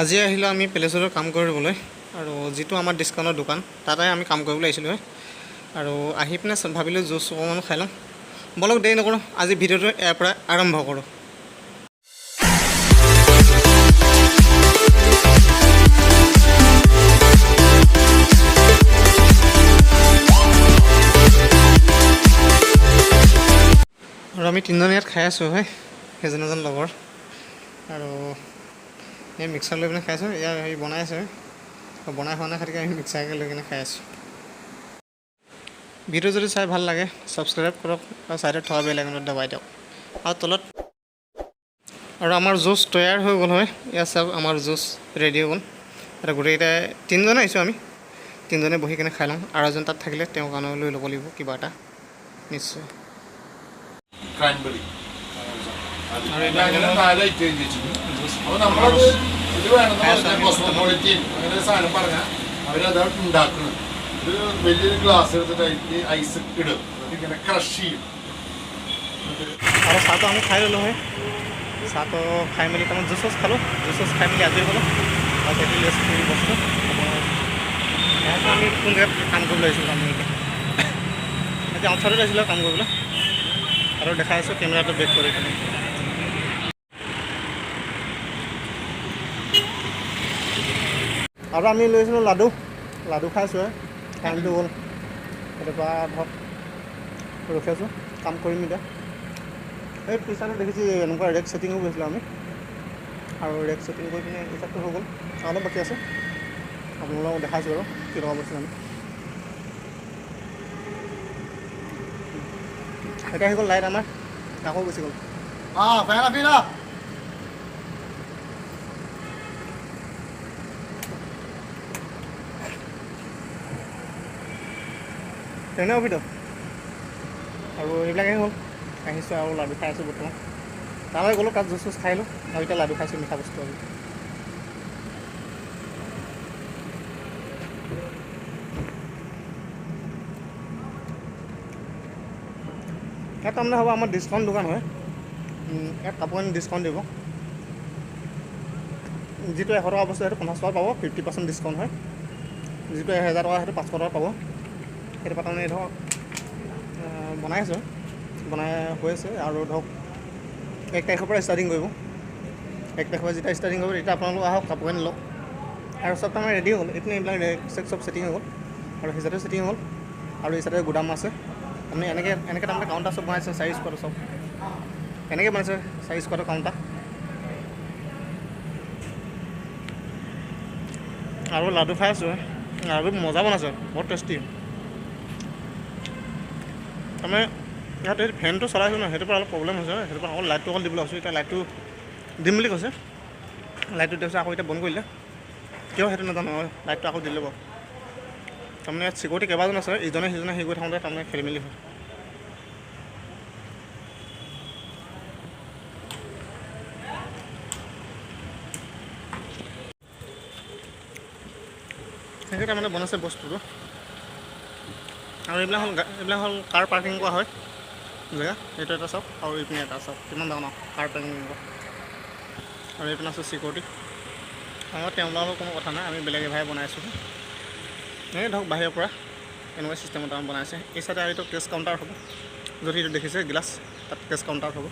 আজি আহিলোঁ আমি পেলেচত কাম কৰিবলৈ আৰু যিটো আমাৰ ডিছকাউণ্টৰ দোকান তাতে আমি কাম কৰিবলৈ আহিছিলোঁ হয়। আৰু আহি পিনে ভাবিলোঁ জুচ অকণমান খাই লওঁ। ব'লক, দেৰি নকৰোঁ, আজি ভিডিঅ'টো ইয়াৰ পৰা আৰম্ভ কৰোঁ। আৰু আমি তিনিজনে ইয়াত খাই আছোঁ হয়, সেইজন এজন লগৰ আৰু এই মিক্সাৰ লৈ পিনে খাই আছোঁ। ইয়াৰ হেৰি বনাই আছে, বনাই হোৱা নাই, খাতিকে আমি মিক্সাৰকে লৈ কিনে খাই আছোঁ। ভিডিঅ' যদি চাই ভাল লাগে, ছাবস্ক্ৰাইব কৰক আৰু ছাইডত থকা বেল আইকনটো দবাই দিয়ক আৰু তলত। আৰু আমাৰ জুচ তৈয়াৰ হৈ গ'ল হয়। ইয়াত চাওক, আমাৰ জুচ ৰেডি হৈ গ'ল। এতিয়া গোটেইকেইটাই তিনিজনে আহিছোঁ, আমি তিনিজনে বহি কিনে খাই লওঁ। আৰু এজন তাত থাকিলে তেওঁৰ কাৰণে লৈ ল'ব লাগিব কিবা এটা নিশ্চয়। ക്രാൻബെറി. আৰু এইবিলাক അങ്ങനെ നാല് ഐറ്റം എഴുതി വെച്ചിട്ടുണ്ട്. അപ്പൊ നമ്മളത് ഇത് വേണമെന്ന് പറഞ്ഞാൽ, കോസ്മോപൊളിറ്റൻ അങ്ങനെ ഒരു സാധനം പറഞ്ഞാൽ അവരത് ഉണ്ടാക്കുന്നത് ഒരു വലിയൊരു ഗ്ലാസ് എടുത്തിട്ട് അതിലേക്ക് ഐസ് ഇടും, എന്നിട്ട് ഇങ്ങനെ ക്രഷ് ചെയ്യും. എന്നിട്ട് আৰু চাহটো আমি খাই ল'লোঁ হয়। চাহটো খাই মেলি তাৰমানে জুচ চুচ খালোঁ, জুচ চুচ খাই মেলি আজৰি হ'লোঁ। আৰু সেইটো লৈ আছোঁ বস্তু। ইয়াতে আমি কোন জেগাত কাম কৰিবলৈ আহিছিলোঁ? আমি এতিয়া এতিয়া আউটচাইডত আহিছিলোঁ কাম কৰিবলৈ আৰু দেখাই আছোঁ কেমেৰাটো বেক কৰি পিনে। আৰু আমি লৈছিলোঁ লাডু, লাডু খাইছোঁ। টাইমটো গ'ল, সেইটোৰ পৰা ধৰক ৰখি আছোঁ, কাম কৰিম এতিয়া। এই পিছাটো দেখিছোঁ, এনেকুৱা ৰেক ছেটিঙো কৰিছিলোঁ আমি। আৰু ৰেক ছেটিং কৰি পিনে হিচাপটো হৈ গ'ল, আৰু অলপ বাকী আছে। আপোনালোকক দেখাইছোঁ বাৰু কি টকা পৰিছিলোঁ আমি। এতিয়া আহি গ'ল লাইট আমাৰ, আকৌ গুচি গ'ল। ফেন আফিলা। তেনে অভিত আৰু এইবিলাকেই হ'ল। আহিছোঁ আৰু লাডু খাই আছোঁ বৰ্তমান। তালৈ গ'লোঁ, তাত জুচ চুচ খাই আহিলোঁ আৰু এতিয়া লাডু খাইছোঁ, মিঠা বস্তু। আৰু ইয়াত তাৰমানে হ'ব আমাৰ ডিছকাউণ্ট দোকান হয়। ইয়াত কাপোৰ কানি ডিছকাউণ্ট দিব। যিটো 100 টকা বস্তু, সেইটো 50 টকা পাব, 50% ডিছকাউণ্ট হয়। যিটো 1000 টকা, সেইটো 500 টকা পাব। সেইটো পৰা তাৰমানে ধৰক বনাই আছোঁ, বনাই হৈ আছে। আৰু ধৰক 1 তাৰিখৰ পৰা ষ্টাৰ্টিং কৰিব। 1 তাৰিখৰ পৰা যেতিয়া ষ্টাৰ্টিং কৰিব, তেতিয়া আপোনালোক আহক, কাপোৰ কানি লওক। আৰু চব তাৰমানে ৰেডি হৈ গ'ল এইপিনে, এইবিলাক ৰেক চেক চব ছেটিং হৈ গ'ল আৰু সেই চাইডেও ছেটিং হৈ গ'ল। আৰু এই চাইডে গুদাম আছে। আপুনি এনেকৈ এনেকৈ তাৰমানে কাউণ্টাৰ চব বনাইছে, চাৰি স্কোৱাৰৰ চব এনেকৈ বনাইছে, চাৰি স্কোৱাৰৰ কাউণ্টাৰ। আৰু লাডু খাই আছোঁ, লাডু মজা বনাইছে, বহুত টেষ্টি। তাৰমানে ইয়াত এই ফেনটো চলাইছোঁ ন, সেইটোৰ পৰা অলপ প্ৰব্লেম হৈছে। সেইটোৰ পৰা আকৌ লাইটটো অকল দিবলৈ কৈছোঁ। এতিয়া লাইটটো দিম বুলি কৈছে, লাইটটো দিয়াৰ পিছত আকৌ এতিয়া বন্ধ কৰিলে কিয় সেইটো নাজানো। লাইটটো আকৌ দিলে বাৰু। তাৰমানে ইয়াত চিকিউৰিটি কেইবাজন আছে, ইজনে সিজনে হেৰি কৰি থাকোঁতে তাৰমানে খেলি মেলি হয়। সেনেকৈ তাৰমানে বনাইছে বস্তুটো। আৰু এইবিলাক হ'ল কাৰ পাৰ্কিং কৰা হয় জেগা। এইটো এটা চাওক আৰু এইপিনে এটা চাওক, কিমান ডাঙৰ কাৰ পাৰ্কিং কৰা। আৰু এইপিনে আছে চিকিউৰিটি। আমাৰ তেওঁলোকৰ কোনো কথা নাই, আমি বেলেগ এভাগে বনাইছোঁ। এই ধৰক বাহিৰৰ পৰা এনেকুৱা চিষ্টেমত আমাৰ বনাইছে। এই চাইডে আৰু এইটো কেছ কাউণ্টাৰ হ'ব, যদি এইটো দেখিছে গিলাচ, তাত কেছ কাউণ্টাৰ হ'ব।